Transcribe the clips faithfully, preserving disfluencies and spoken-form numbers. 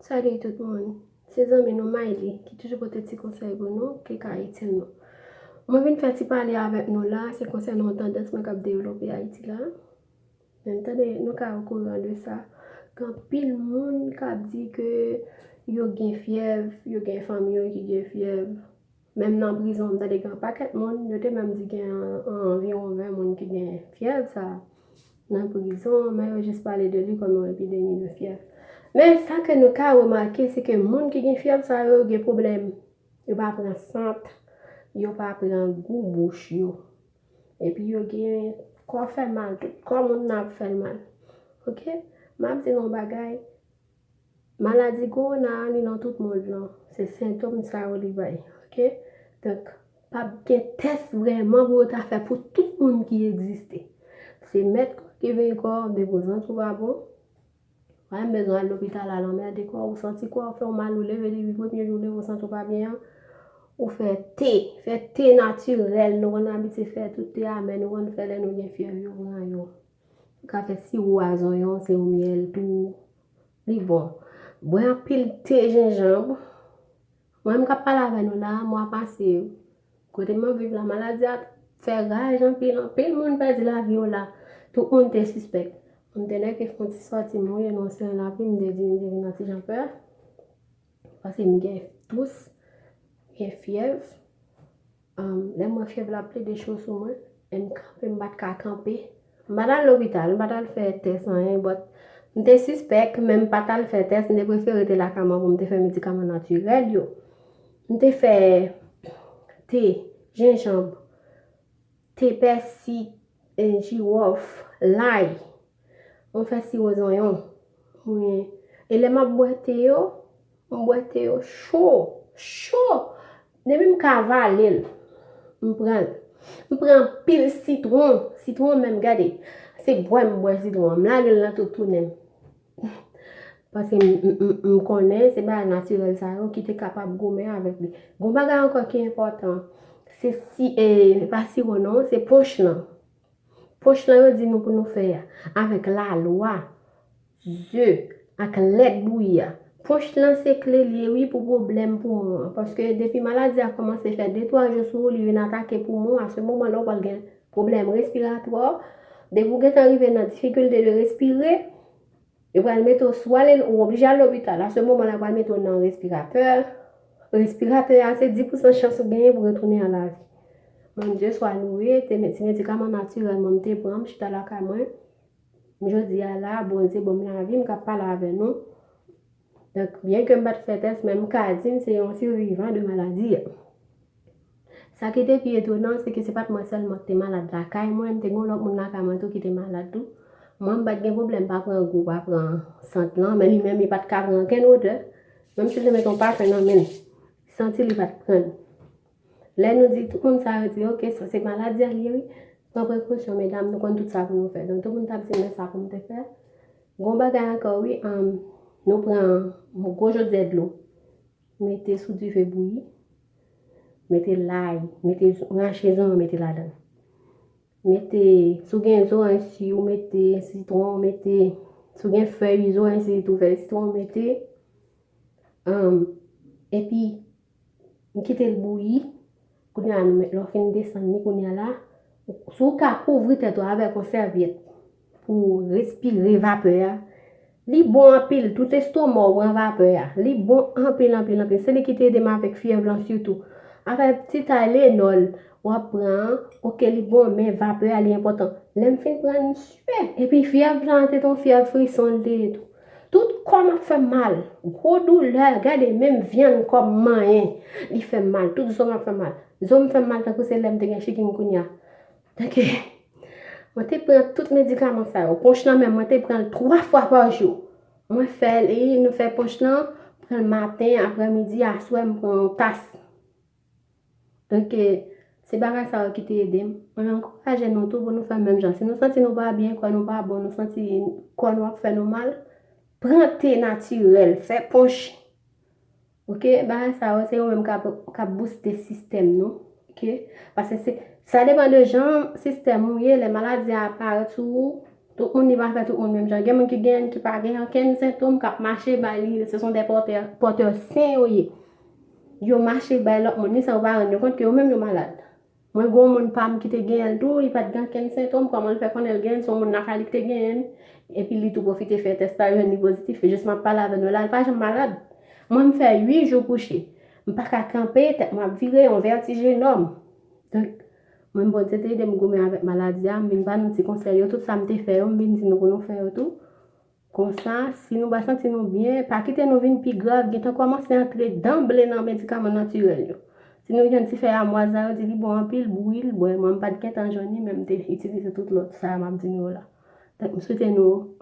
Salut tout moun. Se zanmi nou Mayli ki toujou pote ti konsèy pou nou ki ka itil nou. Mwen vin fè ti pale avèk nou la, se konsènan yon tandans mwen k ap devlope Ayiti la. Men tande, nou ka okouran de sa. Gen anpil moun k ap di ke yo gen fyèv, yo gen fanmi yo ki gen fyèv. Menm nan prizon, m tande gen yon pakèt moun, yo te menm di gen an- anviwon ven moun ki gen fyèv sa a nan prizon, men yo jis pale de li kòm yon epidemi de fyèv. Men sa ke nou ka remake, se ke moun ki gen fyèv sa yo, yo gen pwoblèm. Yo pa pran sant, yo pa pran gou bouch yo. Epi yo gen kò fè mal, tout kò moun nan ap fè l mal. Oke? M ap di nou yon bagay, maladi kowona a, li nan tout mond lan. Se sentòm sa yo li bay. Oke? Donk, p ap gen tès vrèman pou yo ta fè pou tout moun ki egziste. Se mèt kò ki veye kò, depi w santi w pa bon. Ou pa menm bezwen al lopital al anmède kò w, ou santi kò w fè w mal, ou leve depi premye jou w leve w santi w pa byen an, ou fè te, fè te natirèl, nou konn abitye fè tout te a, men nou konn fè lè nou gen fyèv yo pran yo. Ou ka fè siwo a zonyon, siwo myèl tou, li bon. Bwè anpil te jenjanm. Mwen menm k ap pale avè nou la, mwa pase, kote mwen viv la, maladi a fè raj anpil, anpil moun pèdi lavi yo la. Tout moun te sispèk. M te nèke fè yon ti sòti, m wè nan yon seri lapli, m te di m te vin yon ti jan pè. Paske m gen tous, m gen fyèv. Lè m wè fyèv la ap plede cho sou mwen, e m kanpe, m pa t ka kanpe. M pa t al lopital, m pa t al fè tès anyen, but m te sispèk, men m pa t al fè tès, m te prefere te lakay mwen pou m te fè medikaman natirèl yo. M te fè te, jenjanm, te pèsi, e, jiwòf, lay. Mwen fè siwo zonyon. Wi. E lè m ap bwè te yo, m bwè te yo cho, cho. Depi m ka vale l, m pran l. M pran anpil sitwon. Sitwon menm, gade. Se bwè m bwè sitwon an. M lage l nan tout tounen m. Paske m, m, m, m konnen se bagay natirèl sa yo ki te kapab goumen avèk li. Gon bagay ankò ki enpòtan, se si, e, pa siwo non, se ponch lan. Ponch lan yo di nou pou nou fè a, avèk lalwa, ze, ak lèt bouyi a. Ponch lan se kle li ye wi pou pwoblèm poumon an. Paske depi maladi a kòmanse fè de twa jou sou ou, li vin atake poumon, a se moman la ou pral gen pwoblèm respiratwa. Depi ou gentan rive nan difikilte de respire, yo pral mete w swa ou oblije al lopital. A se moman la, yo pral mete w nan respiratè. Respiratè a, se dis pousan chans ou genyen pou retounen an lavi. Mwen, Dye swa louwe, te met ti medikaman natirèl mwen, m te pran, m chita lakay mwen. Jodi a la, Bondye ban m lavi, m ka pale avè nou. Donk, byen ke m pa t fè tès, men m ka di m se yon sivivan de maladi a. Sa ki te pi etonan, se ke se pa t mwen sèlman ki te malad lakay mwen, m te gen yon lòt moun lakay mwen tou ki te malad tou. Mwen, m pa t gen pwoblèm pa pran gou, pa pran sant lan, men li menm, li pa t ka pran okenn odè. Menm si l te met yon pafen nan men l, li santi li pa t pran l. Lè nou di tout moun sa yo di, oke, sa se maladi a li ye wi. Pran prekosyon, medam, nou konn tout sa pou nou fè. Donk, tout moun t ap di, men sa pou m te fè. Gon bagay ankò wi, um, nou pran yon gwo jodyè dlo. Mete sou dife bouyi. Mete lay, mete rache zonyon, mete ladan l. Mete, si w gen zoranj si, ou mete sitwon, ou mete, si w gen fèy zoranj si tou, fèy sitwon, ou mete. Um, epi, m kite l bouyi. Kounye a, nou met, lè w fin desann li, kounye a la, si w ka kouvri tèt ou avèk yon sèvyèt pou w respire vapè a, li bon anpil, tout estoma w pran vapè a. Li bon anpil, anpil, anpil. Se li ki te ede m avèk fyèv lan sitou. Avèk ti Tylenol w ap pran an, oke, li bon, men vapè a, li enpòtan. Lè m fin pran l, m swe. Epi fyèv lan te yon fyèv frison l te ye tou. Tout kò m ap fè m mal. Gwo doulè, gade, menm vyann kò m manyen, li fè m mal. Tout zo m ap fè m mal. Zo m fè m mal tankou se lè m te gen chikungunya. Tanke, mwen te pran tout medikaman sa yo. Ponch lan menm, mwen te pran l twa fwa pa jou. Mwen fè li, nou fè ponch lan, pran l maten, aprèmidi, aswè, m pran yon tas. Donk, se bagay sa yo ki te ede m. Mwen ankouraje nou tou pou nou fè menm jan. Si nou santi nou pa byen, kò nou pa bon, nou santi kò nou ap fè nou mal, pran te natirèl, fè ponch. Oke, bagay sa yo, se yo menm k ap, k ap bouste sistèm nou. Oke? Paske se, sa depann de jan sistèm ou ye, lè maladi a aparèt sou ou, Tout moun li pa fè tout moun menm jan. Gen moun ki genyen ki pa gen okenn sentòm, k ap mache bay li, se son de pòtè, pòtè sen yo ye. Yo mache bay lòt moun li san yo pa rann yo kont ke yo menm yo malad. Mwen gen yon moun pa m ki te genyen l tou, li pa t gen okenn sentòm, kòman l fè konnen l genyen l, se yon moun lakay li ki te genyen l, epi li tou pwofite fè tès la, yo jwenn li pozitif, e jis m ap pale avè nou la, li pa janm malad. Mwen m fè uit jou kouche, m pa ka kanpe, tèt mwen ap vire, yon vètij enòm. Donk, mwen Bondye te ede m goumen avèk maladi a, m vin ba nou ti konsèy yo, tout sa m te fè yo, m vin di nou pou nou fè yo tou. Konsa, si nou pa santi nou byen, pa kite nou vin pi grav, gentan kòmanse antre danble nan medikaman natirèl yo. Si nou jwenn ti fèy amwaz la, yo di li bon anpil, bouyi l, bwè. Mwen, m pa t gentan jwenn li, men m te itilize tout lòt sa a m ap di nou yo la. Donk, m swete nou,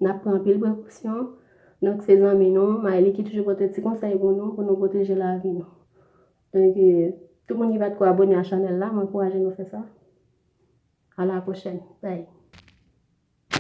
n ap pran anpil prekosyon. Donk, se zanmi nou, Mayli ki toujou pote ti konsèy pou nou, pou nou pwoteje lavi nou. Donk, eh, tout moun ki pa t ko abòne a chanèl la, m ankouraje nou fè sa. À la prochaine. Bye.